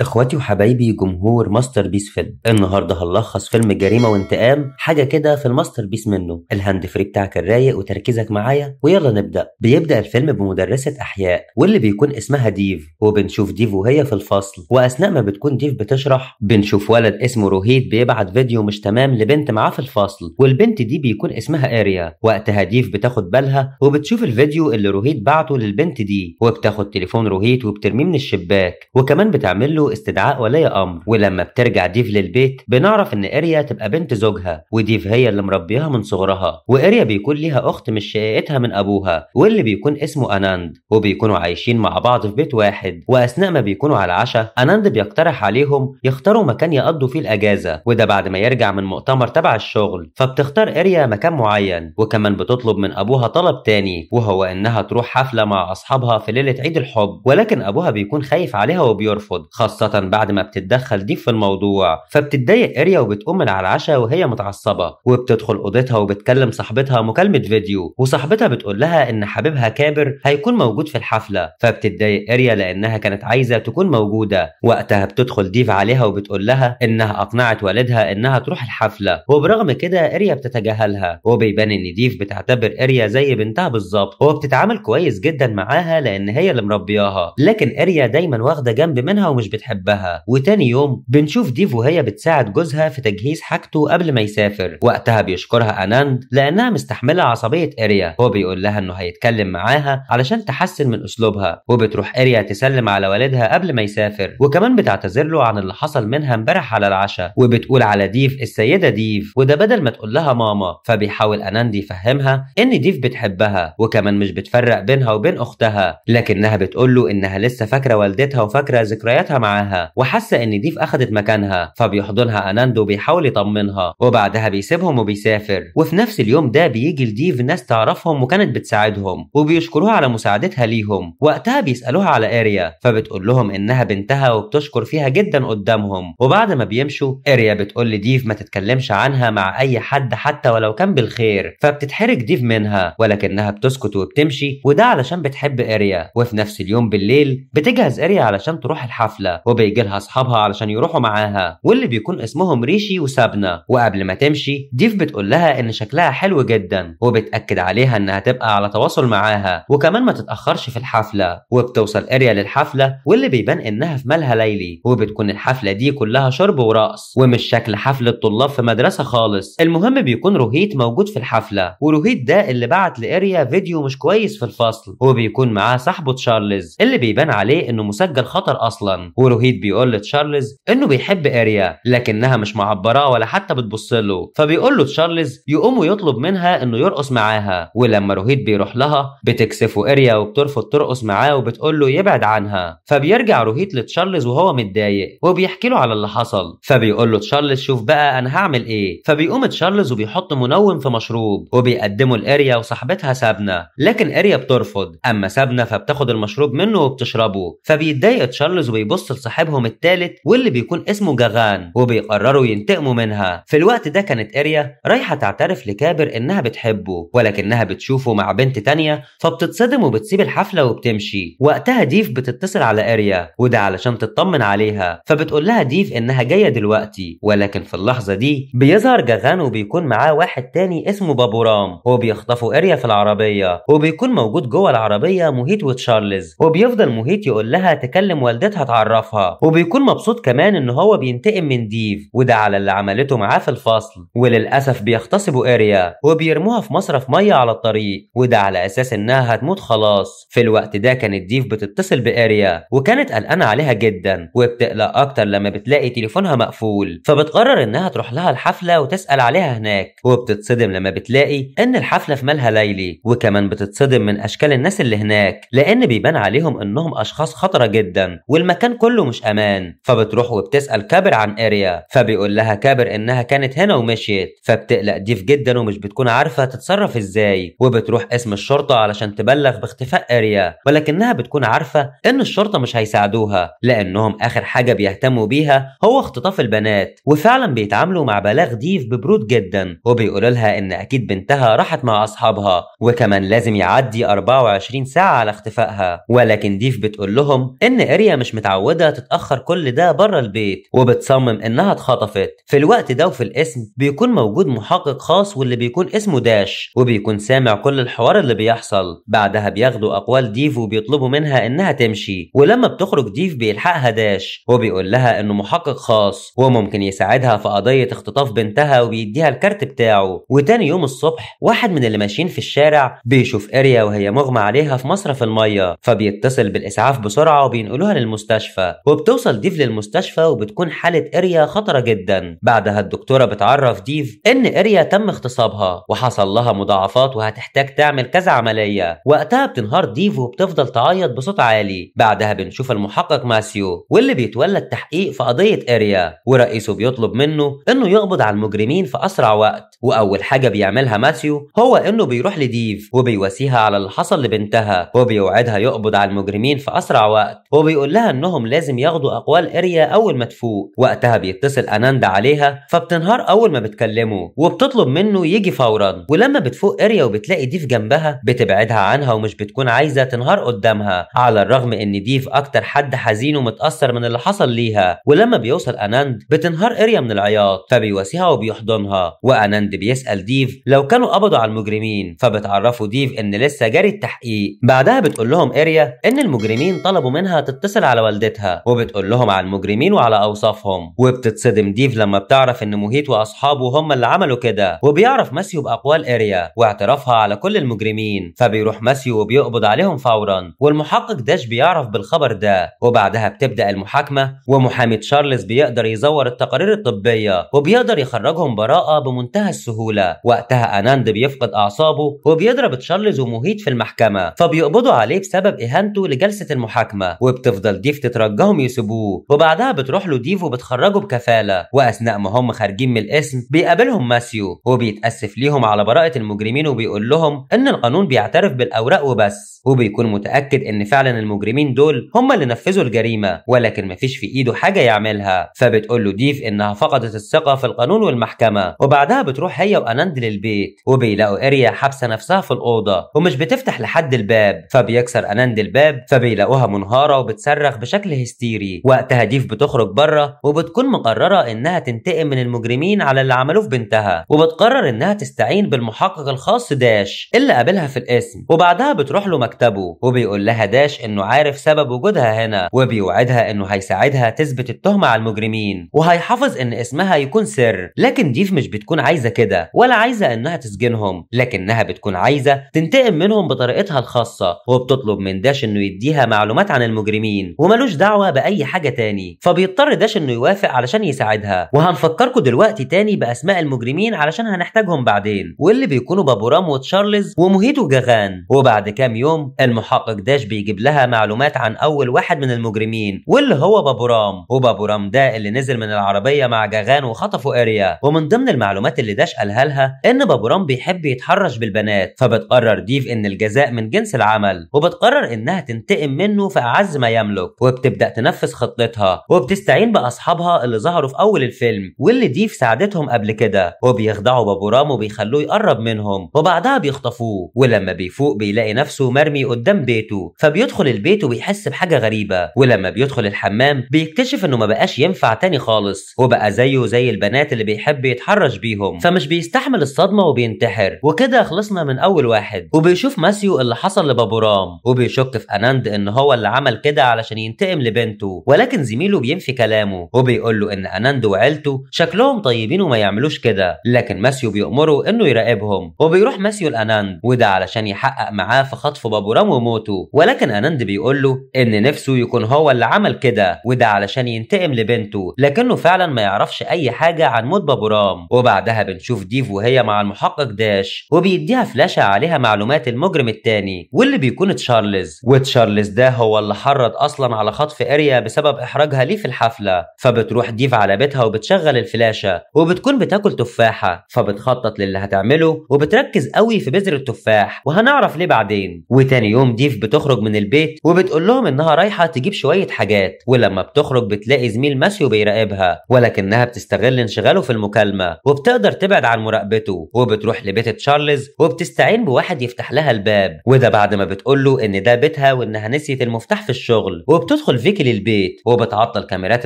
اخواتي وحبايبي جمهور ماستر بيس فيلم، النهارده هنلخص فيلم جريمة وانتقام، حاجة كده في ال masterpiece منه. ال hand free بتاعك الرايق وتركيزك معايا، ويلا نبدا. بيبدا الفيلم بمدرسة احياء واللي بيكون اسمها ديف، وبنشوف ديف وهي في الفصل، واثناء ما بتكون ديف بتشرح بنشوف ولد اسمه روهيت بيبعت فيديو مش تمام لبنت معاه في الفصل، والبنت دي بيكون اسمها اريا. وقتها ديف بتاخد بالها وبتشوف الفيديو اللي روهيت بعته للبنت دي، وبتاخد تليفون روهيت وبترميه من الشباك، وكمان بتعمل له استدعاء ولي امر. ولما بترجع ديف للبيت بنعرف ان اريا تبقى بنت زوجها، وديف هي اللي مربيها من صغرها، واريا بيكون ليها اخت مش شقيقتها من ابوها واللي بيكون اسمه اناند، وبيكونوا عايشين مع بعض في بيت واحد. واثناء ما بيكونوا على العشاء اناند بيقترح عليهم يختاروا مكان يقضوا فيه الاجازة، وده بعد ما يرجع من مؤتمر تبع الشغل. فبتختار اريا مكان معين، وكمان بتطلب من ابوها طلب تاني، وهو انها تروح حفلة مع اصحابها في ليلة عيد الحب، ولكن ابوها بيكون خايف عليها وبيرفض، خاصة بعد ما بتتدخل ديف في الموضوع. فبتتضايق اريا وبتقوم من على العشاء وهي متعصبة، وبتدخل اوضتها وبتكلم صاحبتها مكالمة فيديو، وصاحبتها بتقول لها ان حبيبها كابر هيكون موجود في الحفلة. فبتتضايق اريا لانها كانت عايزة تكون موجودة. وقتها بتدخل ديف عليها وبتقول لها انها اقنعت والدها انها تروح الحفلة، وبرغم كده اريا بتتجاهلها، وبيبان ان ديف بتعتبر اريا زي بنتها بالظبط، وبتتعامل كويس جدا معاها لان هي اللي مربياها، لكن اريا دايما واخدة جنب منها ومش بتحبها. وتاني يوم بنشوف ديف وهي بتساعد جوزها في تجهيز حاجته قبل ما يسافر. وقتها بيشكرها اناند لانها مستحمله عصبية اريا، وبيقول لها انه هيتكلم معاها علشان تحسن من اسلوبها. وبتروح اريا تسلم على والدها قبل ما يسافر، وكمان بتعتذر له عن اللي حصل منها امبارح على العشاء، وبتقول على ديف السيدة ديف، وده بدل ما تقول لها ماما. فبيحاول اناند يفهمها ان ديف بتحبها وكمان مش بتفرق بينها وبين اختها، لكنها بتقول له انها لسه فاكره والدتها وفاكره ذكرياتها معاها، وحاسه ان ديف اخدت مكانها. فبيحضنها اناند وبيحاول يطمنها، وبعدها بيسيبهم وبيسافر. وفي نفس اليوم ده بيجي لديف ناس تعرفهم وكانت بتساعدهم، وبيشكروها على مساعدتها ليهم. وقتها بيسالوها على اريا، فبتقول لهم انها بنتها وبتشكر فيها جدا قدامهم. وبعد ما بيمشوا اريا بتقول لديف ما تتكلمش عنها مع اي حد حتى ولو كان بالخير، فبتتحرج ديف منها، ولكنها بتسكت وبتمشي، وده علشان بتحب اريا. وفي نفس اليوم بالليل بتجهز اريا علشان تروح الحفلة، وبيجي لها اصحابها علشان يروحوا معاها، واللي بيكون اسمهم ريشي وسابنا. وقبل ما تمشي ديف بتقول لها ان شكلها حلو جدا، وبتاكد عليها انها تبقى على تواصل معاها، وكمان ما تتاخرش في الحفلة. وبتوصل اريا للحفله واللي بيبان انها في مالها ليلي، وبتكون الحفلة دي كلها شرب ورقص، ومش شكل حفلة طلاب في مدرسه خالص. المهم بيكون روهيت موجود في الحفلة، وروهيت ده اللي بعت لاريا فيديو مش كويس في الفصل، وبيكون معاه صاحبه تشارلز اللي بيبان عليه انه مسجل خطر اصلا. وروهيت بيقول لتشارلز انه بيحب اريا، لكنها مش معبراه ولا حتى بتبص له. فبيقول له تشارلز يقوم ويطلب منها انه يرقص معاها، ولما روهيت بيروح لها بتكسفه اريا وبترفض ترقص معاه وبتقول له يبعد عنها. فبيرجع روهيت لتشارلز وهو متضايق وبيحكي له على اللي حصل. فبيقول له تشارلز شوف بقى انا هعمل ايه. فبيقوم تشارلز وبيحط منوم في مشروب وبيقدمه لاريا وصاحبتها سابنا، لكن اريا بترفض. اما سابنا فبتاخد المشروب منه وبتشربه. فبيتضايق تشارلز وبيبص لصاحبهم الثالث واللي بيكون اسمه جاغان، وبيقرروا ينتقموا منها. في الوقت ده كانت اريا رايحة تعترف لكابر انها بتحبه، ولكنها بتشوفه مع بنت تانية، فبتتصدم وبتسيب الحفلة وبتمشي. وقتها ديف بتتصل على اريا، وده علشان تطمن عليها. فبتقول لها ديف انها جاية دلوقتي، ولكن في اللحظة دي بيظهر جاغان وبيكون معاه واحد تاني اسمه بابورام، وبيخطفوا اريا في العربية، وبيكون موجود جوه العربية موهيت وتشارلز. وبيفضل موهيت يقول لها تكلم والدتها تعرفها، وبيكون مبسوط كمان ان هو بينتقم من ديف، وده على اللي عملته معاه في الفصل. وللاسف بيغتصبوا اريا وبيرموها في مصرف مية على الطريق، وده على اساس انها هتموت خلاص. في الوقت ده كانت ديف بتتصل باريا، وكانت قلقانة عليها جدا، وبتقلق اكتر لما بتلاقي تليفونها مقفول. فبتقرر انها تروح لها الحفلة وتسال عليها هناك، وبتتصدم لما بتلاقي ان الحفلة في مالها ليلي، وكمان بتتصدم من اشكال الناس اللي هناك، لان بيبان عليهم انهم اشخاص خطره جدا والمكان كله مش امان. فبتروح وبتسال كابر عن اريا، فبيقول لها كابر انها كانت هنا ومشيت. فبتقلق ديف جدا ومش بتكون عارفه تتصرف ازاي، وبتروح اسم الشرطة علشان تبلغ باختفاء اريا، ولكنها بتكون عارفه ان الشرطة مش هيساعدوها، لانهم اخر حاجة بيهتموا بيها هو اختطاف البنات. وفعلا بيتعاملوا مع بلاغ ديف ببرود جدا، وبيقولوا لها ان اكيد بنتها راحت مع اصحابها، وكمان لازم يعدي 24 ساعة على اختفائها. ولكن ديف بتقول لهم ان اريا مش متعوده متعودة تتأخر كل ده بره البيت، وبتصمم انها اتخطفت. في الوقت ده وفي القسم بيكون موجود محقق خاص واللي بيكون اسمه داش، وبيكون سامع كل الحوار اللي بيحصل. بعدها بياخدوا اقوال ديف وبيطلبوا منها انها تمشي، ولما بتخرج ديف بيلحقها داش وبيقول لها انه محقق خاص وممكن يساعدها في قضية اختطاف بنتها وبيديها الكارت بتاعه. وتاني يوم الصبح واحد من اللي ماشيين في الشارع بيشوف اريا وهي مغمى عليها في مصرف المية، فبيتصل بالاسعاف بسرعة وبينقلوها للمستشفى. وبتوصل ديف للمستشفى وبتكون حالة اريا خطرة جدا. بعدها الدكتورة بتعرف ديف ان اريا تم اغتصابها وحصل لها مضاعفات وهتحتاج تعمل كذا عملية. وقتها بتنهار ديف وبتفضل تعيط بصوت عالي. بعدها بنشوف المحقق ماسيو واللي بيتولى التحقيق في قضية اريا، ورئيسه بيطلب منه انه يقبض على المجرمين في اسرع وقت. واول حاجة بيعملها ماسيو هو انه بيروح لديف وبيواسيها على اللي حصل لبنتها، وبيوعدها يقبض على المجرمين في اسرع وقت، وبيقول لها انهم لازم ياخدوا اقوال اريا اول ما تفوق. وقتها بيتصل اناندا عليها فبتنهار اول ما بتكلمه وبتطلب منه يجي فورا. ولما بتفوق اريا وبتلاقي ديف جنبها بتبعدها عنها ومش بتكون عايزه تنهار قدامها، على الرغم ان ديف اكتر حد حزين ومتاثر من اللي حصل ليها. ولما بيوصل اناند بتنهار اريا من العياط فبيواسيها وبيحضنها. واناند بيسال ديف لو كانوا قبضوا على المجرمين، فبتعرفوا ديف ان لسه جاري التحقيق. بعدها بتقول لهم اريا ان المجرمين طلبوا منها تتصل على والدتها، وبتقول لهم على المجرمين وعلى اوصافهم. وبتتصدم ديف لما بتعرف ان موهيت واصحابه هم اللي عملوا كده. وبيعرف ماسيو باقوال اريا واعترافها على كل المجرمين، فبيروح ماسيو وبيقبض عليهم فورا. والمحقق داش بيعرف بالخبر ده. وبعدها بتبدا المحاكمة، ومحامي تشارلز بيقدر يزور التقارير الطبية وبيقدر يخرجهم براءه بمنتهى السهولة. وقتها اناند بيفقد اعصابه وبيضرب تشارلز وموهيت في المحكمة، فبيقبضوا عليه بسبب اهانته لجلسة المحاكمة. وبتفضل ديف تترجاهم يسيبوه، وبعدها بتروح له ديف وبتخرجه بكفاله. واثناء ما هم خارجين من القسم بيقابلهم ماسيو وبيتاسف ليهم على براءه المجرمين، وبيقول لهم ان القانون بيعترف بالاوراق وبس، وبيكون متاكد ان فعلا المجرمين دول هم اللي نفذوا الجريمة، ولكن مفيش في ايده حاجة يعملها. فبتقول له ديف انها فقدت الثقة في القانون والمحكمة. وبعدها بتروح هي واناند للبيت، وبيلاقوا اريا حابسه نفسها في الاوضة ومش بتفتح لحد الباب، فبيكسر اناند الباب فبيلاقوها منهاره وبتصرخ بشكل هستيري. وقتها ديف بتخرج بره وبتكون مقررة انها تنتقم من المجرمين على اللي عملوه في بنتها، وبتقرر انها تستعين بالمحقق الخاص داش اللي قابلها في القسم. وبعدها بتروح له مكتبه وبيقول لها داش انه عارف سبب وجودها هنا، وبيوعدها انه هيساعدها تثبت التهمة على المجرمين وهيحافظ ان اسمها يكون سر. لكن ديف مش بتكون عايزه كده ولا عايزه انها تسجنهم، لكنها بتكون عايزه تنتقم منهم بطريقتها الخاصة، وبتطلب من داش انه يديها معلومات عن المجرمين وملوش دعوه باي حاجة تاني. فبيضطر داش انه يوافق علشان يساعدها. وهنفكركم دلوقتي تاني باسماء المجرمين علشان هنحتاجهم بعدين، واللي بيكونوا بابورام وتشارلز وموهيت وجاغان. وبعد كام يوم المحقق داش بيجيب لها معلومات عن اول واحد من المجرمين واللي هو بابورام. وبابورام ده اللي نزل من العربية مع جاغان وخطفوا اريا. ومن ضمن المعلومات اللي داش قالها لها ان بابورام بيحب يتحرش بالبنات، فبتقرر ديف ان الجزاء من جنس العمل، وبتقرر انها تنتقم منه في اعز ما يملك. وبتبدا تنفذ خطتها وبتستعين باصحابها اللي ظهروا في اول الفيلم واللي ديف ساعدتهم قبل كده، وبيخدعوا بابورام وبيخلوه يقرب منهم، وبعدها بيخطفوه. ولما بيفوق بيلاقي نفسه مرمي قدام بيته، فبيدخل البيت وبيحس بحاجة غريبة. ولما بيدخل الحمام بيكتشف انه ما بقاش ينفع تاني خالص، وبقى زيه زي البنات اللي بيحب يتحرش بيهم، فمش بيستحمل الصدمة وبينتحر. وكده خلصنا من اول واحد. وبيشوف ماسيو اللي حصل لبابورام وبيشك في اناند ان هو اللي عمل كده علشان ينتقم لبنته، ولكن زميله بينفي كلامه وبيقول له ان اناند وعيلته شكلهم طيبين وما يعملوش كده، لكن ماسيو بيأمره انه يراقبهم. وبيروح ماسيو لاناند وده علشان يحقق معاه في خطف بابورام وموته، ولكن اناند بيقول له ان نفسه يكون هو اللي عمل كده وده علشان ينتقم لبنته، لكنه فعلا ما يعرفش اي حاجة عن موت بابورام. وبعدها بنشوف ديف وهي مع المحقق داش وبيديها فلاشه عليها معلومات المجرم التاني واللي بيكون تشارلز. وتشارلز ده هو اللي حرض اصلا على خطف اريا بسبب احراجها ليه في الحفلة. فبتروح ديف على بيتها وبتشغل الفلاشه وبتكون بتاكل تفاحة، فبتخطط للي هتعمله وبتركز قوي في بذر التفاح وهنعرف ليه بعدين. وتاني يوم ديف بتخرج من البيت وبتقول لهم انها رايحة تجيب شوية حاجات، ولما بتخرج بتلاقي زميل ماسيو بيراقبها، ولكنها بتستغل انشغاله في المكالمة وبتقدر تبعد عن مراقبته، وبتروح لبيت تشارلز وبتستعين بواحد يفتح لها الباب، وده بعد ما بتقول له ان ده بيتها وانها نسيت المفتاح في الشغل. وبتدخل فيكتور فيكي للبيت وبتعطل كاميرات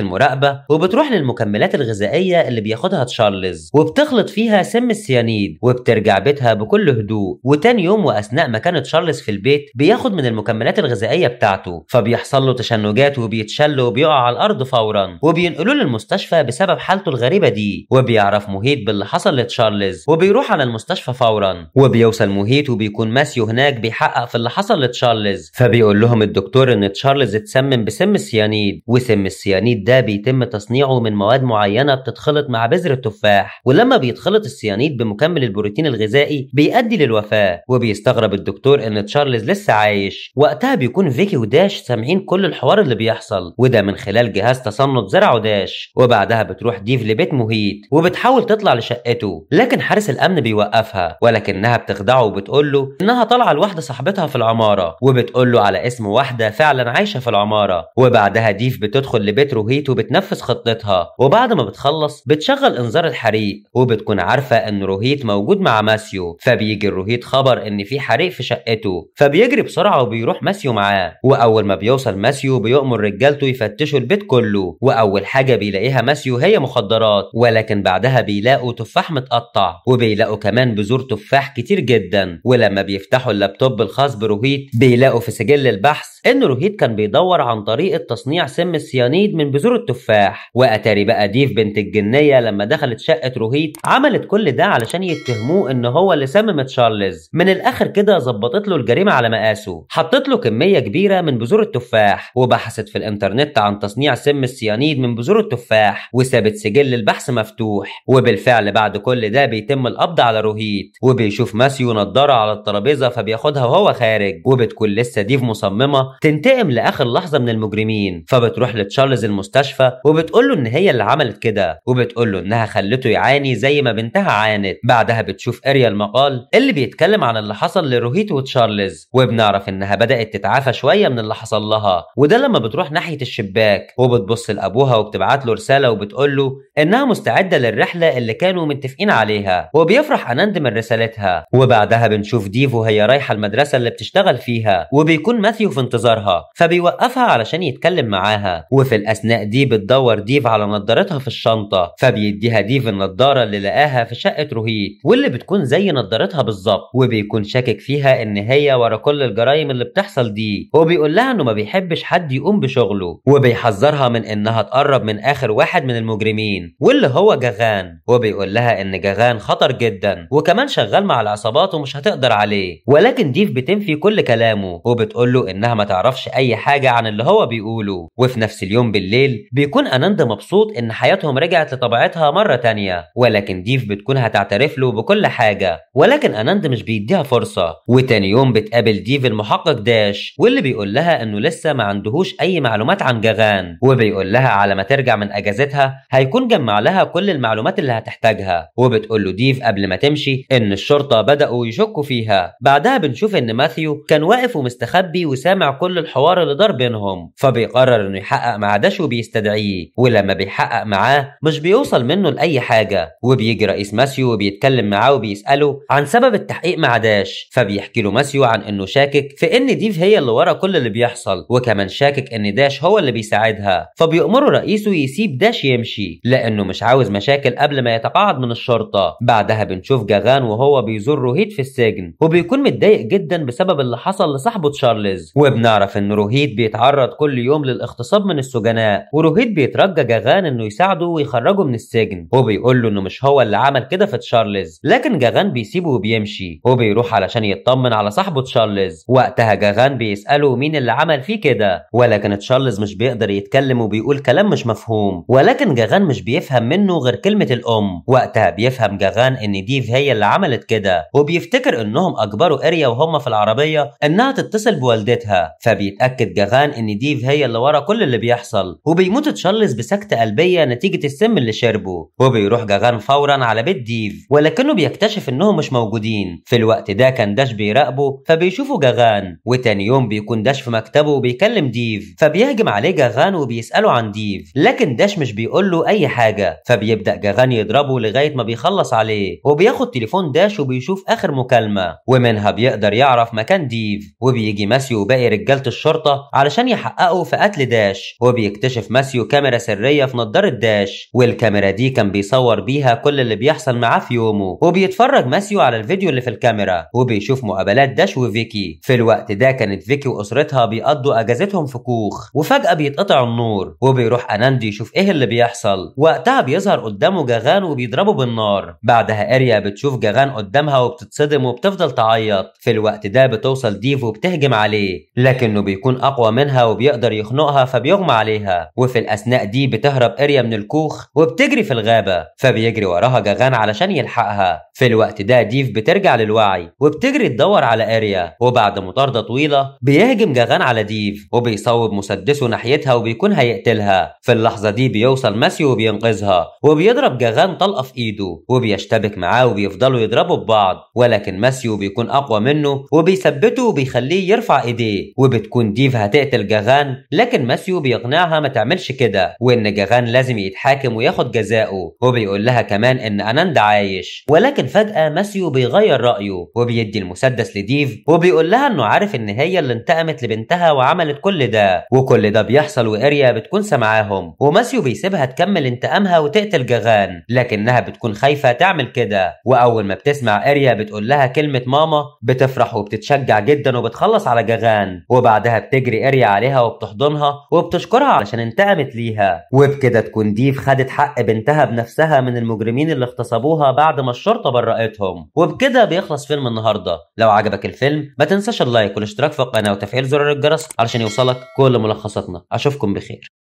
المراقبة وبتروح للمكملات الغذائية اللي بياخدها تشارلز وبتخلط فيها سم السيانيد وبترجع بيتها بكل هدوء. وتاني يوم واثناء ما كان تشارلز في البيت بياخد من المكملات الغذائية بتاعته، فبيحصل له تشنجات وبيتشل وبيقع على الارض فورا وبينقلوه للمستشفى بسبب حالته الغريبة دي. وبيعرف موهيت باللي حصل لتشارلز وبيروح على المستشفى فورا. وبيوصل موهيت وبيكون ماسيو هناك بيحقق في اللي حصل لتشارلز، فبيقول لهم الدكتور ان تشارلز اتسمم بسم السيانيد، وسم السيانيد ده بيتم تصنيعه من مواد معينة بتتخلط مع بذر التفاح، ولما بيتخلط السيانيد بمكمل البروتين الغذائي بيؤدي للوفاه. وبيستغرب الدكتور ان تشارلز لسه عايش. وقتها بيكون فيكي وداش سامعين كل الحوار اللي بيحصل، وده من خلال جهاز تصنت زرعه داش. وبعدها بتروح ديف لبيت موهيت وبتحاول تطلع لشقته، لكن حارس الامن بيوقفها، ولكنها بتخدعه وبتقول له انها طالعه لواحدة صاحبتها في العمارة، وبتقول له على اسم واحدة فعلا عايشه في العمارة. وبعدها ديف بتدخل لبيت روهيت وبتنفذ خطتها، وبعد ما بتخلص بتشغل انذار الحريق، وبتكون عارفه ان روهيت موجود مع ماسيو، فبيجي روهيت خبر ان في حريق في شقته، فبيجري بسرعة وبيروح ماسيو معاه. واول ما بيوصل ماسيو بيؤمر رجالته يفتشوا البيت كله، واول حاجة بيلاقيها ماسيو هي مخدرات، ولكن بعدها بيلاقوا تفاح متقطع، وبيلاقوا كمان بذور تفاح كتير جدا. ولما بيفتحوا اللابتوب الخاص بروهيت بيلاقوا في سجل البحث ان روهيت كان بيدور عن طريقه تصنيع سم السيانيد من بذور التفاح. واتاري بقى ديف بنت الجنيه لما دخلت شقه روهيت عملت كل ده علشان يتهموه ان هو اللي سمم تشارلز. من الاخر كده ظبطت له الجريمة على مقاسه، حطت له كمية كبيرة من بذور التفاح، وبحثت في الانترنت عن تصنيع سم السيانيد من بذور التفاح، وسابت سجل البحث مفتوح. وبالفعل بعد كل ده بيتم القبض على روهيت، وبيشوف ماسيو نضاره على الترابيزة فبياخدها وهو خارج. وبتكون لسه ديف مصممه تنتقم لاخر لحظة من المجرمين، فبتروح لتشارلز المستشفى وبتقول له ان هي اللي عملت كده، وبتقول له انها خلته يعاني زي ما بنتها عانت. بعدها بتشوف اريا المقال اللي بيتكلم عن اللي حصل لروهيت وتشارلز، وبنعرف انها بدات تتعافى شوية من اللي حصل لها، وده لما بتروح ناحية الشباك وبتبص لابوها وبتبعت له رسالة وبتقول له انها مستعدة للرحلة اللي كانوا متفقين عليها، وبيفرح اناند من رسالتها. وبعدها بنشوف ديف وهي رايحة المدرسة اللي بتشتغل فيها، وبيكون ماثيو في انتظارها فبيوقفها علشان يتكلم معاها. وفي الاثناء دي بتدور ديف على نظارتها في الشنطة، فبيديها ديف النضارة اللي لقاها في شقه روهيت واللي بتكون زي نظارتها بالظبط، وبيكون شاكك فيها ان هي ورا كل الجرايم اللي بتحصل دي، وبيقول لها انه ما بيحبش حد يقوم بشغله، وبيحذرها من انها تقرب من اخر واحد من المجرمين واللي هو جاغان، وبيقول لها ان جاغان خطر جدا وكمان شغال مع العصابات ومش هتقدر عليه. ولكن ديف بتنفي كل كلامه وبتقول له انها ما تعرفش اي حاجة عن اللي هو بيقوله. وفي نفس اليوم بالليل بيكون اناند مبسوط ان حياتهم رجعت لطبيعتها مرة تانية، ولكن ديف بتكون هتعترف له بكل حاجة، ولكن اناند مش بيديها فرصة. وتاني يوم بتقابل ديف المحقق داش، واللي بيقول لها انه لسه ما عندهوش اي معلومات عن جاغان، وبيقول لها على ما ترجع من اجازتها هيكون جمع لها كل المعلومات اللي هتحتاجها. وبتقول له ديف قبل ما تمشي ان الشرطة بداوا يشكوا فيها. بعدها بنشوف ان ماثيو كان واقف ومستخبي وسامع كل الحوار اللي دار بينهم، فبيقرر انه يحقق مع داش وبيستدعيه، ولما بيحقق معاه مش بيوصل منه لاي حاجة. وبيجي رئيس ماثيو وبيتكلم معاه وبيساله عن سبب التحقيق مع داش، فبيحكي له ماثيو عن انه شاكك في ان ديف هي اللي ورا كل اللي بيحصل، وكمان شاكك ان داش هو اللي بيساعدها، فبيأمره رئيسه يسيب داش يمشي لانه مش عاوز مشاكل قبل ما يتقاعد من الشرطة. بعدها بنشوف جاغان وهو بيزور روهيت في السجن، وبيكون متضايق جدا بسبب اللي حصل لصاحبه تشارلز. وبنعرف ان روهيت بيتعرض كل يوم للاغتصاب من السجناء، وروهيت بيترجى جاغان انه يساعده ويخرجه من السجن، وبيقول له انه مش هو اللي عمل كده في تشارلز، لكن جاغان بيسيبه وبيمشي وبيروح علشان يطمن على صاحبه تشارلز. وقتها جاغان بيسأله مين اللي عمل فيه كده، ولكن تشارلز مش بيقدر يتكلم وبيقول كلام مش مفهوم، ولكن جاغان مش بيفهم منه غير كلمة الأم. وقتها بيفهم جاغان ان ديف هي اللي عملت كده، وبيفتكر انهم اجبروا اريا وهم في العربية انها تتصل بوالدتها، فبيتأكد جاغان ان ديف هي اللي ورا كل اللي بيحصل، وبيموت تشارلز بسكتة قلبية نتيجة السم اللي شربه. وبيروح جاغان فورا على بيت ديف، ولكنه بيكتشف انهم مش موجودين. في الوقت ده كان داش بيراقبه فبيشوفه جاغان، وتاني يوم بيكون داش في مكتبه وبيكلم ديف، فبيهجم عليه جاغان وبيسأله عن ديف، لكن داش مش بيقول له اي حاجة، فبيبدأ جاغان يضربه لغاية ما بيخلص عليه، وبياخد تليفون داش وبيشوف اخر مكالمة، ومنها بيقدر يعرف مكان ديف. وبيجي ماسيو وباقي رجالة الشرطة علشان يحققوا حقه في قتل داش. وبيكتشف ماسيو كاميرا سرية في نظارة داش، والكاميرا دي كان بيصور بيها كل اللي بيحصل معاه في يومه. وبيتفرج ماسيو على الفيديو اللي في الكاميرا وبيشوف مقابلات داش وفيكي. في الوقت ده كانت فيكي واسرتها بيقضوا اجازتهم في كوخ، وفجأة بيتقطع النور وبيروح اناند يشوف ايه اللي بيحصل. وقتها بيظهر قدامه جاغان وبيضربه بالنار. بعدها اريا بتشوف جاغان قدامها وبتتصدم وبتفضل تعيط. في الوقت ده بتوصل ديف وبتهجم عليه، لكنه بيكون اقوى منها وبيقدر يخنقها فبيغمى عليها. وفي الاثناء دي بتهرب اريا من الكوخ وبتجري في الغابة، فبيجري وراها جاغان علشان يلحقها. في الوقت ده ديف بترجع للوعي وبتجري تدور على اريا، وبعد مطاردة طويلة بيهجم جاغان على ديف وبيصوب مسدسه ناحيتها وبيكون هيقتلها. في اللحظة دي بيوصل ماسيو وبينقذها وبيضرب جاغان طلقة في ايده وبيشتبك معاه وبيفضلوا يضربوا ببعض، ولكن ماسيو بيكون اقوى منه وبيثبته وبيخليه يرفع ايديه. وبتكون ديف هتقتل جاغان، لكن ماسيو بيقنعها ما تعملش كده وان جاغان لازم يتحاكم وياخد جزاؤه، وبيقول لها كمان ان اناند عايش. ولكن فجأة ماسيو بيغير رأيه وبيدي المسدس لديف وبيقول لها انه عارف ان هي اللي انتقمت لبنتها وعملت كل ده. وكل ده بيحصل واريا بتكون سامعاهم، وماسيو بيسيبها تكمل انتقامها وتقتل جاغان، لكنها بتكون خايفة تعمل كده. واول ما بتسمع اريا بتقول لها كلمة ماما بتفرح وبتتشجع جدا وبتخلص على جاغان. وبعدها بتجري اريا عليها وبتحضنها وبتشكرها علشان انتقمت ليها. وبكده تكون ديف خدت حق بنتها بنفسها من المجرمين اللي اغتصبوها بعد ما الشرطة برأتهم. وبكده بيخلص فيلم النهارده. لو عجبك الفيلم ما تنساش ال like والاشتراك في القناة وتفعيل زرار الجرس علشان يوصلك كل ملخصاتنا. اشوفكم بخير.